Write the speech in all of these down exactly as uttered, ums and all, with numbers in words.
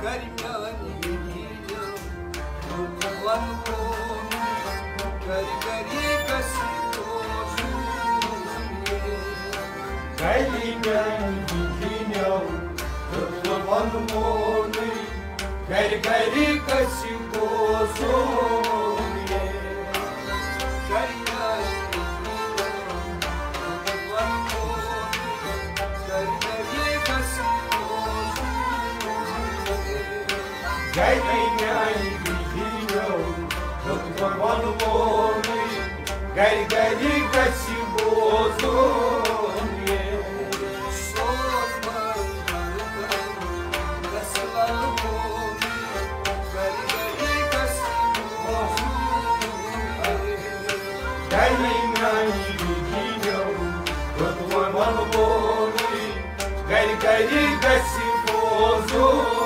کر میانہِ ویٖڈیو وَنوُن، کر کری گژھِ بوزُن۔ کر میانہِ ویٖڈیو وَنوُن، کر کری گژھِ بوزُن۔ کر میانہِ ویٖڈیو وَنوُن، کر کری گژھِ بوزُن۔ گرِ میانہِ ویٖڈیو وَنوُن، گرِ گرِ گژھِ بوزُن۔ سوز منٛز گژھِ لَلہٕ بوزُن، گرِ گرِ گژھِ بوزُن۔ گرِ میانہِ ویٖڈیو وَنوُن، گرِ گرِ گژھِ بوزُن۔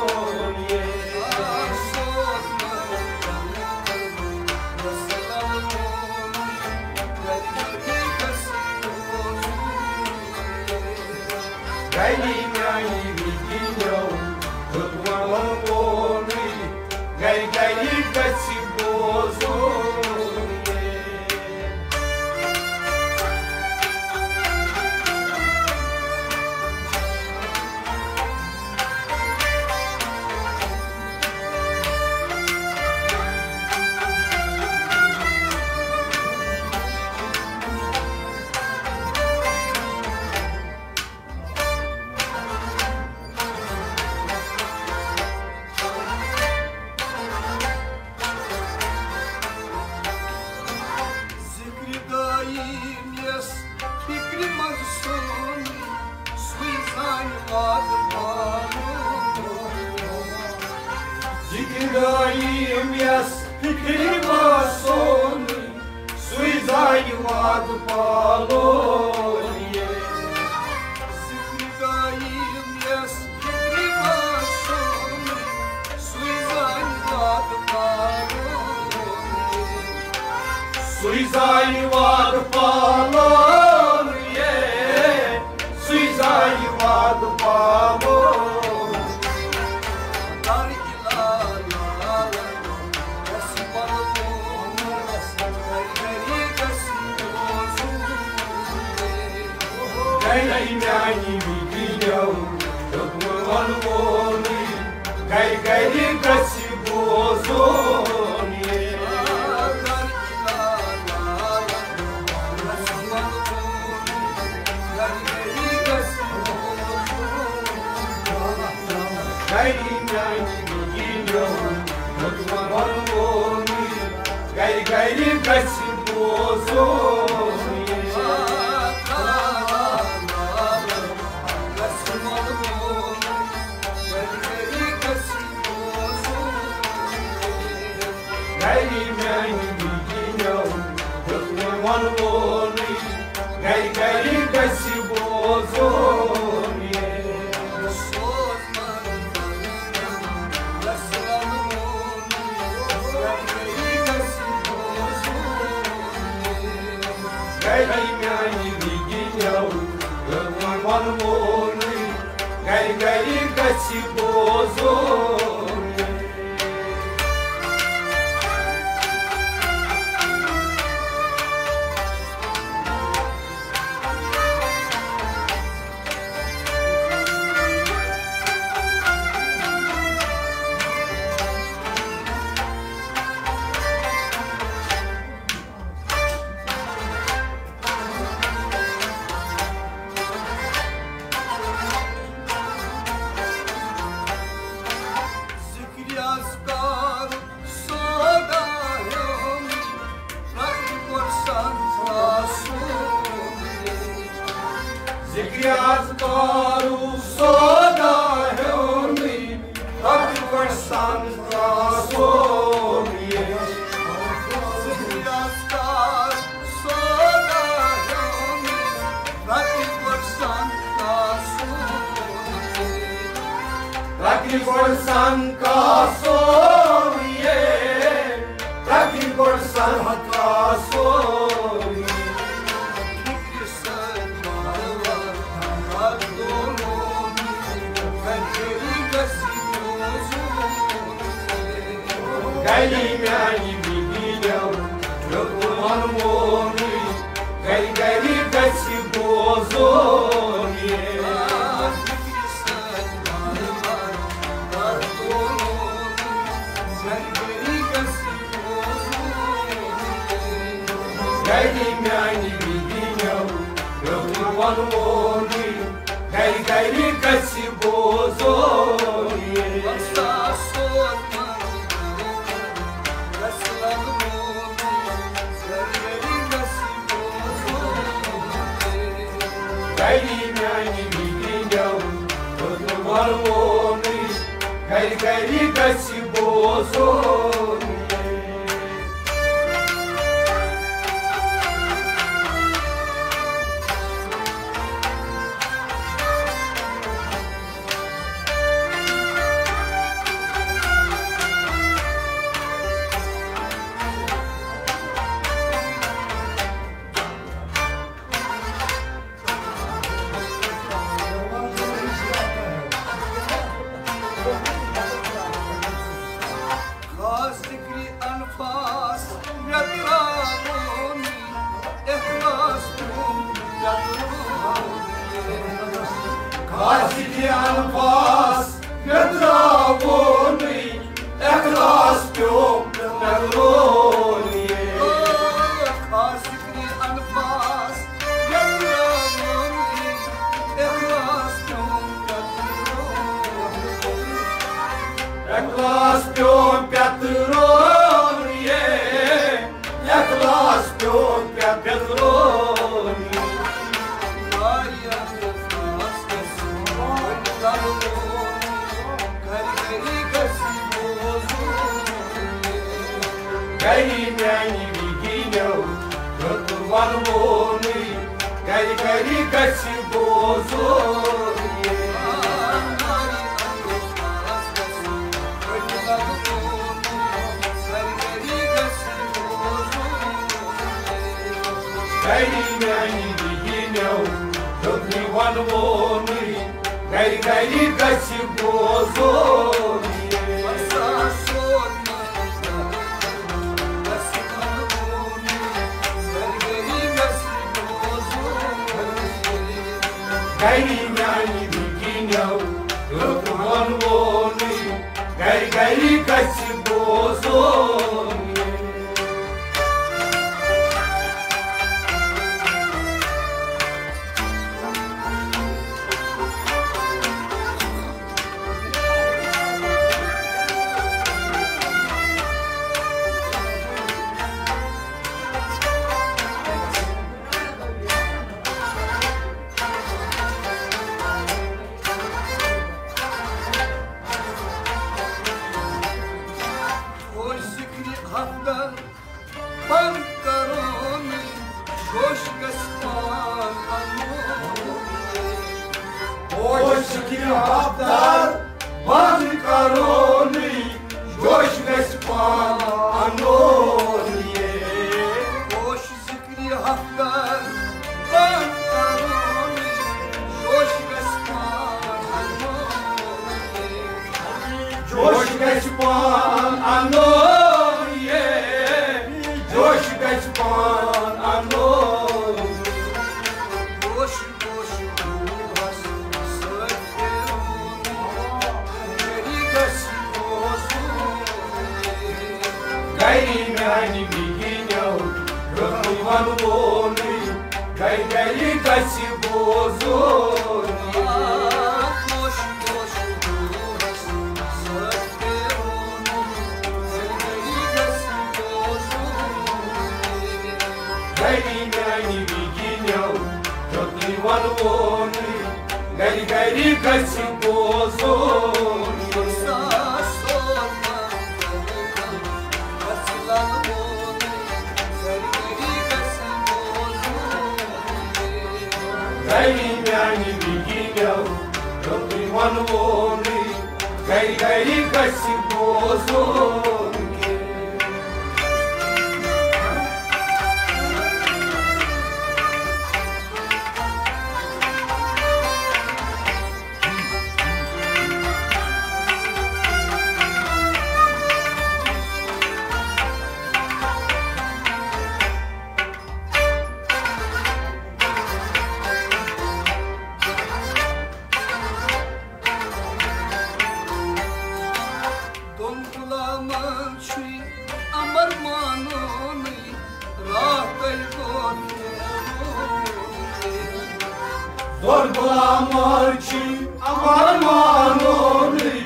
گرِ میانہِ ویٖڈیو وَنوُن، گرِ گرِ گژھِ بوزُن۔ ذِکرِ دٲیِم یَس فِکرِ منٛز سونُے، سُے زانہِ وعدٕ پالُن۔ ذِکرِ دٲیِم یَس فِکرِ منٛز سونُے، سُے زانہِ وعدٕ پالُن۔ ذِکرِ دٲیِم یَس فِکرِ منٛز سونُے، سُے زانہِ وعدٕ پالُن۔ سُے زانہِ وعدٕ پالُن، یے۔ سُے زانہِ وعدٕ پالُن۔ گرِ میانہِ ویٖڈیو وَنوُن، گرِ گرِ گژھِ بوزُن۔ گرِ میانہِ ویٖڈیو وَنوُن، گرِ گرِ گژھِ بوزُن۔ گرِ میانہِ ویٖڈیو وَنوُن، گرِ گرِ گژھِ بوزُن۔ گرِ میانہِ ویٖڈیو وَنوُن، گرِ گرِ گژھِ بوزُن۔ ذِکرِ اذکار سودا ہیوٚن، رۄپیہِ پٔرسَنٹ آسُن۔ ذِکرِ اذکار سودا ہیوٚن، رۄپیہِ پٔرسَنٹ آسُن۔ ذِکرِ اذکار سودا ہیوٚن، رۄپیہِ پٔرسَنٹ آسُن۔ رۄپیہِ پٔرسَنٹ آسُن، یے۔ رۄپیہِ پٔرسَنٹ آسُن۔ میانہِ وِگیٖنیو، یوٚت وَنووُے، گرِ گرِ گژھِ بوزُن یہِ۔ گرِ میانہِ وِگیٖنیو، یوٚت وَنووُے، گرِ گرِ گژھِ بوزُن یہِ۔ گرِ میانہِ وِگیٖنیو، یوٚت وَنووُے، گرِ گرِ گژھِ بوزُن یہِ۔ خاص ذِکرِ انفاس مےٚ ترٛاوُن، اخلاص پیوٚم مےٚ ترٛاوُن۔ خاص ذِکرِ انفاس مےٚ ترٛاوُن، اخلاص پیوٚم مےٚ ترٛاوُن۔ خاص ذِکرِ انفاس مےٚ ترٛاوُن، اخلاص پیوٚم مےٚ ترٛاوُن۔ اخلاص پیوٚم مےٚ ترٛاوُن، اخلاص پیوٚم مےٚ ترٛاوُن۔ گرِ میانہِ وِگیٖنیو، یوٚت وَنووُے، گرِ گرِ گژھِ بوزُن یہِ۔ گرِ میانہِ وِگیٖنیو، یوٚت وَنووُے، گرِ گرِ گژھِ بوزُن یہِ۔ گرِ میانہِ وِگیٖنیو، یوٚت وَنووُے، گرِ گرِ گژھِ بوزُن یہِ۔ خۄش ذِکرِ ہفتر بند کرُن، جوش گژھِ پان انُن۔ خۄش ذِکرِ ہفتر بند کرُن، جوش گژھِ پان انُن۔ خۄش ذِکرِ ہفتر بند کرُن، جوش گژھِ پان انُن۔ جوش گژھِ پان انُن، جوش گژھِ پان انُن۔ جوش، جوش، جوش، سۭتۍ پھیرُن، گرِ گژھِ روزُن۔ گرِ میانہِ وِگیٖنیو، یوٚت وَنووُے، گرِ گرِ گژھِ بوزُن۔ گرِ میانہِ وِگیٖنیو، یوٚت وَنووُے، گرِ گرِ گژھِ بوزُن۔ گرِ میانہِ وِگیٖنیو، یوٚت وَنووُے، گرِ گرِ گژھِ بوزُن۔ غلامن چھِ امر مانونٕے،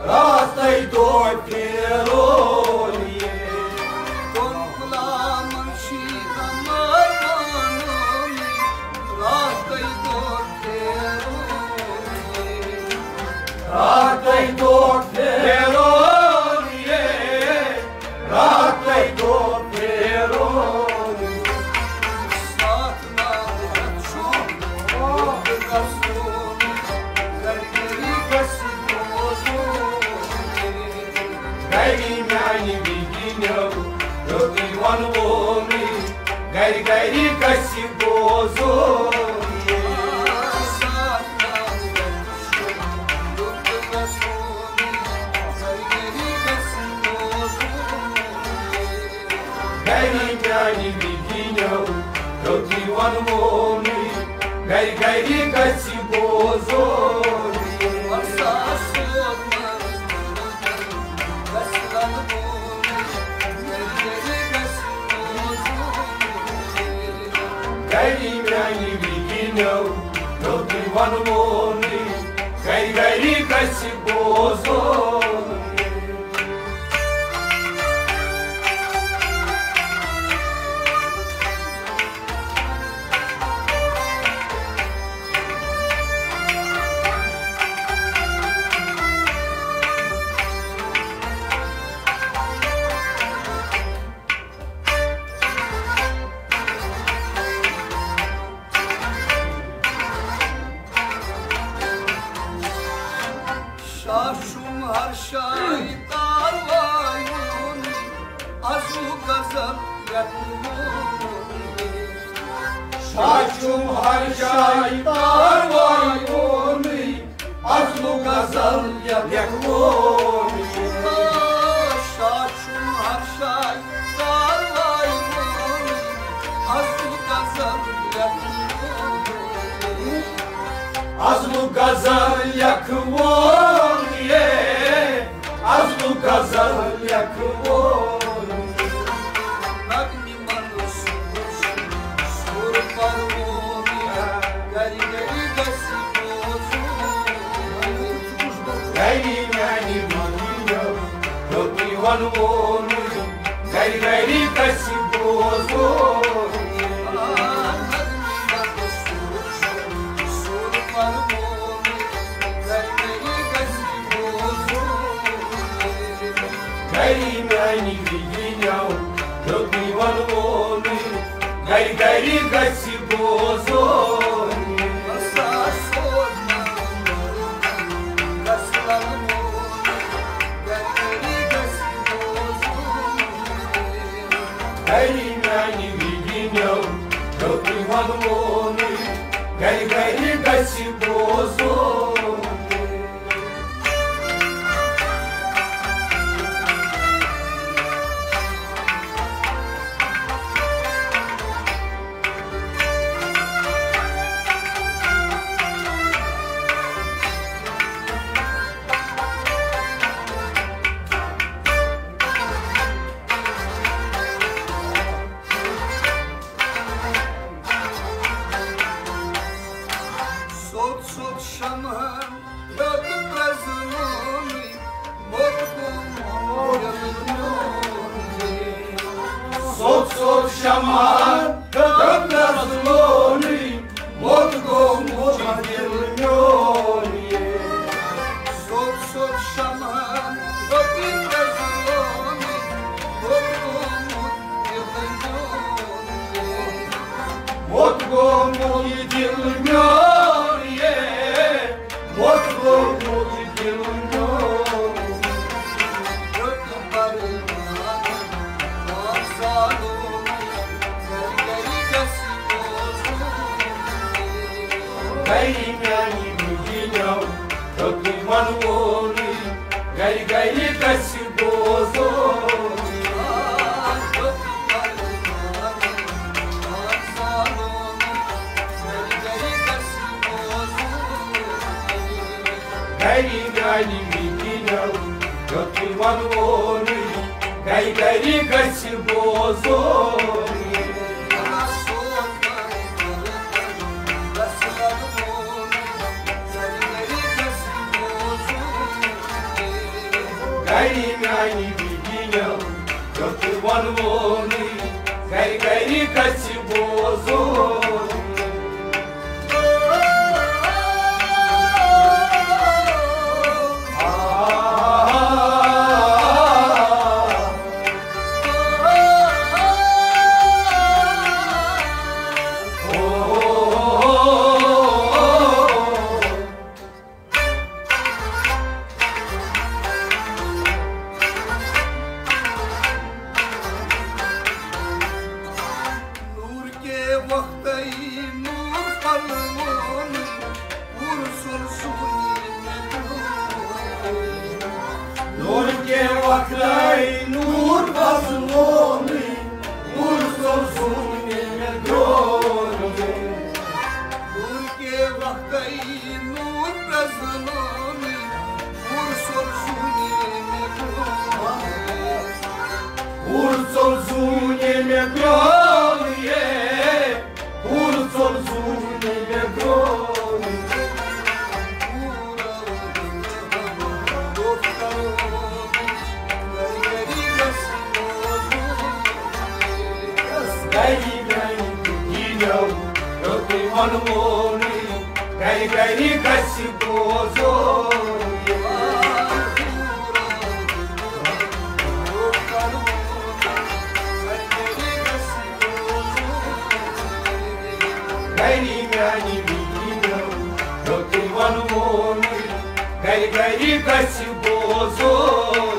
راتَے دۄہ پھیرو یے۔ غلامن چھِ امر مانونٕے، راتَے دۄہ پھیرو یے۔ راتَے دۄہ پھیرو یے، راتَے دۄہ پھیرو یے۔ ساتھ ناو چھُ گژھُن، گرِ گرِ گژھِ بوزُن۔ گرِ میانہِ وِگِنیو، رُتُے وَنووُے، گرِ گرِ گژھِ بوزُن۔ گرِ میانہِ وِگِنیو، رُتُے وَنووُے، گرِ گرِ گژھِ بوزُن۔ گرِ میانہِ وِگِنیو، رُتُے وَنووُے، گرِ گرِ گژھِ بوزُن۔ شاہ چھُم ہر شاے کاروایُن، ازُل غزل لیکھوُن۔ شاہ چھُم ہر شاے کاروایُن، ازُل غزل لیکھوُن۔ شاہ چھُم ہر شاے کاروایُن، ازُل غزل لیکھوُن۔ ازُل غزل لیکھوُن یے، ازُل غزل لیکھوُن۔ نغمہِ منظوٗر چھُ سُر پروُن، گرِ گرِ گژھِ بوزُن۔ گرِ میانہِ وِگِنیو، رُتُے وَنووُے، گرِ گرِ گژھِ بوزُن۔ گرِ میانہِ وِگِنیو، رُتُے وَنووُے، گرِ گرِ گژھِ بوزُن۔ گرِ میانہِ وِگِنیو، رُتُے وَنووُے، گرِ گرِ گژھِ بوزُن۔ سوٚت سوٚت شمعن دٔگ پرٛزنووُے، موٚت گوٚو دِل میون۔ سوٚت سوٚت شمعن دٔگ پرٛزنووُے، موٚت گوٚو دِل میون۔ سوٚت سوٚت شمعن دٔگ پرٛزنووُے، موٚت گوٚو دِل میون۔ موٚت گوٚمُت یہِ دِل میون، یے، موٚت گوٚمُت یہِ دِل میون۔ گرِ میانہِ وِگِنیو، رُتُے وَنووُے، گرِ گرِ گژھِ بوزُن۔ گرِ میانہِ وِگِنیو، رُتُے وَنووُے، گرِ گرِ گژھِ بوزُن۔ گرِ میانہِ بِگِنیو، یوٚت وۄنوونٕے، گرِ گرِ گژھِ بوزُن۔ نور کے وقتَے نور پھۄلوونٕے، نور سوزُن مےٚ۔ نور کے وقتَے نور پھۄلوونٕے، نور سوزُن مےٚ۔ نور کے وقتَے نور پرٛزنوونٕے، نور سوزُن مےٚ۔ نور سوزُن مےٚ۔ نور سوزُن مےٚ۔ گرِ میانہِ بِگِنیو، یوٚت وۄنوونٕے، گرِ گرِ گژھِ بوزُن۔ گرِ میانہِ بِگِنیو، یوٚت وۄنوونٕے، گرِ گرِ گژھِ بوزُن۔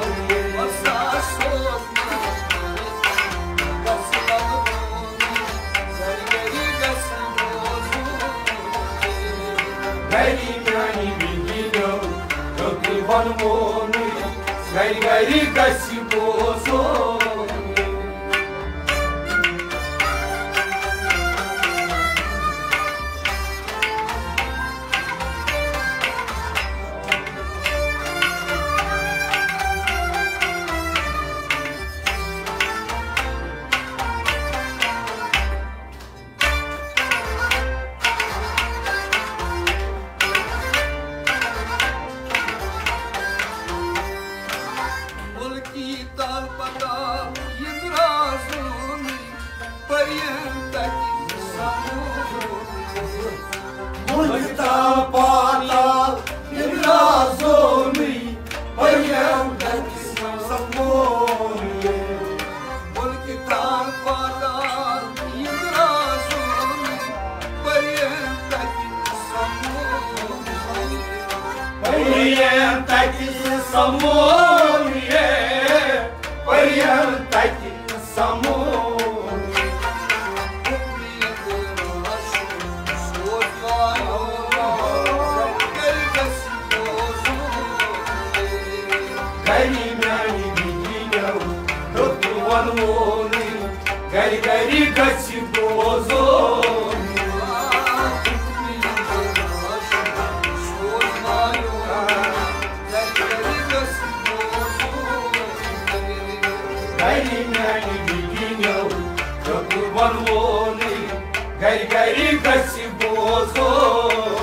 گرِ میانہِ بِگِنیو، یوٚت وۄنوونٕے، گرِ گرِ گژھِ بوزُن۔ مُلکی تل پتال یہِ درٛاو زونٕے، پٔرِن تَتہِ سموٗن۔ مُلکی تل پتال یہِ درٛاو زونٕے، پٔرِن تَتہِ سموٗن۔ مُلکی تل پتال یہِ درٛاو زونٕے، پٔرِن تَتہِ سموٗن۔ پٔرِن تَتہِ سموٗن، پٔرِن تَتہِ سموٗن۔ گرِ میانہِ بِگِنیو، یوٚت وۄنوونٕے، گرِ گرِ گژھِ بوزُن۔ گرِ میانہِ بِگِنیو، یوٚت وۄنوونٕے، گرِ گرِ گژھِ بوزُن۔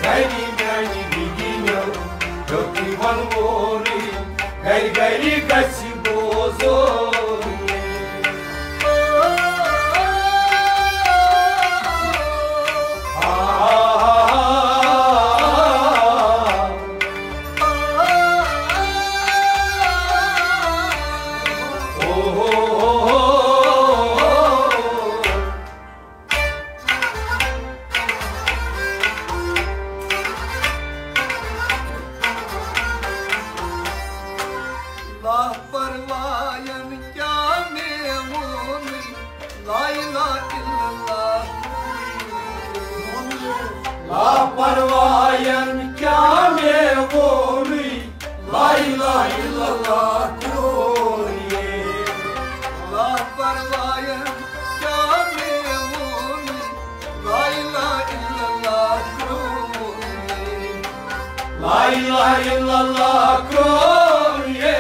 گرِ میانہِ بِگِنیو، یوٚت وۄنوونٕے، گرِ گرِ گژھِ بوزُن۔ لاپرواہن کیا مےٚ ووٚنُے، لا الہ الا اللہ۔ لاپرواہن کیا مےٚ ووٚنُے، لا الہ الا اللہ کونُے۔ لاپرواہن کیا مےٚ ووٚنُے، لا الہ الا اللہ کونُے۔ لا الہ الا اللہ کونُے۔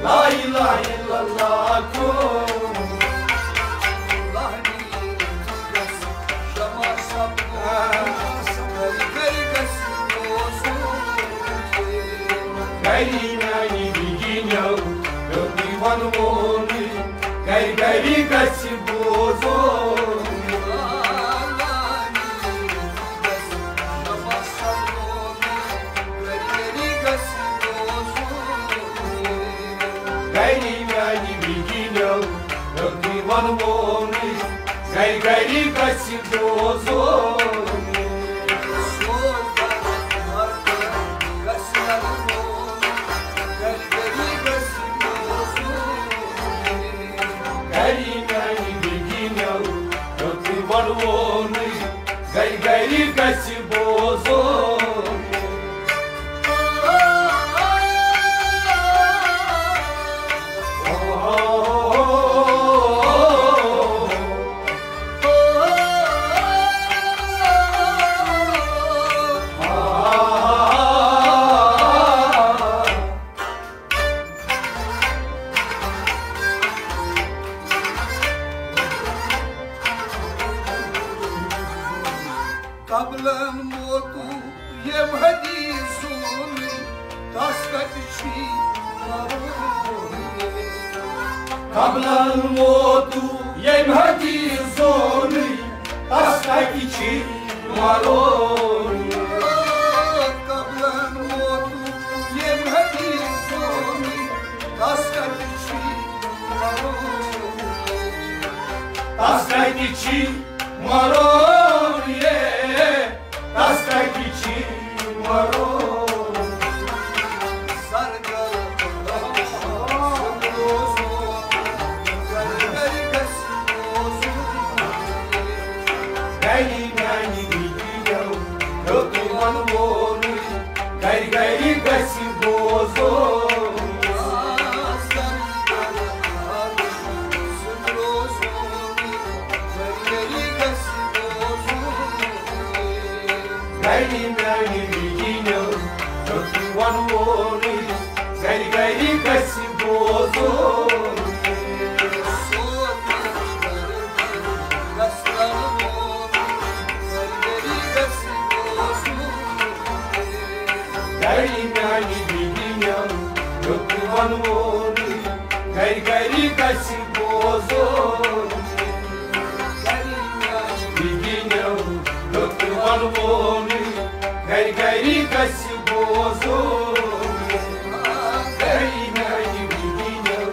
لا الہ الا اللہ کونُے۔ لا گژھِ بوزُن۔ گرِ میانہِ بِگِنیو، یوٚتُے وَنوونٕے، گرِ گرِ گژھِ بوزُن۔ گرِ میانہِ بِگِنیو، یوٚتُے وَنوونٕے، گرِ گرِ گژھِ بوزُن۔ قبلن موتو ییٚمۍ حدیث زونٕے، تس کتہِ چھی مرُن؟ قبلن موتو ییٚمۍ حدیث زونٕے، تس کتہِ چھی مرُن؟ قبلن موتو ییٚمۍ حدیث زونٕے، تس کتہِ چھی مرُن؟ تس کتہِ چھی مرُن، یے، تس کتہِ چھی مرُن؟ سرگل گرِ میانہِ بِگِنیو، یوٚتُے وَنوونٕے، گرِ گرِ گژھِ بوزُن۔ گرِ میانہِ بِگِنیو، یوٚتُے وَنوونٕے، گرِ گرِ گژھِ بوزُن۔ گرِ میانہِ بِگِنیو، یوٚتُے وَنوونٕے، گرِ گرِ گژھِ بوزُن۔ بِگِنیو، یوٚتُے وَنوونٕے، گرِ گرِ گژھِ بوزُن۔ گرِ میانہِ بِگِنیو،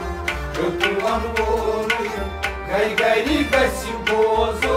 یوٚتُے وَنوونٕے، گرِ گرِ گژھِ بوزُن۔